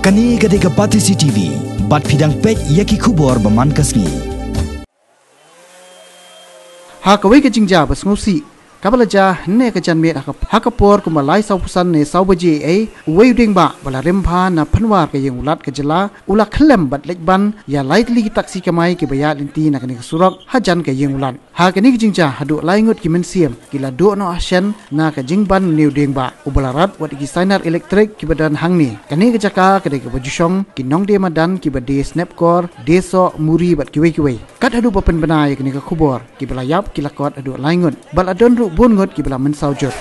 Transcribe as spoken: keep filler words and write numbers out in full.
Kane ka dei ka Batesi T V, bad phi dang peit ïa ki khubor ba man ka sngi. Ha kawei ka jingjia ba sngewsih kaba la jia hynne ka janmiet ha ka, ha ka por kumba lai saw phew san ne saw baje ei, uwei u dieng ba, ba la rim bha na pynwar ka ïing u Lat ka jylla, u la khyllem bad leit ban ïa lai tylli ki taksi kamai kiba ïaid lynti na kane ka surok hajan ka ïing u Lat. Ha kane ka jingjia haduh lai ngut ki mynsiem ki la duh noh ha shen na ka jingban une u dieng ba, uba la rat wat ïa ki sainar elektrik kiba don hangne. Kane ka jaka ka dei kaba ju shong ki nongdie madan kiba die snepkor, die soh, muri bad kiwei kiwei. Kat haduh ba pynbna ïa kane ka khubor, kiba la ïap ki la kot haduh lai ngut, bad la don ruh bun ngut kiba la mynsaw jur.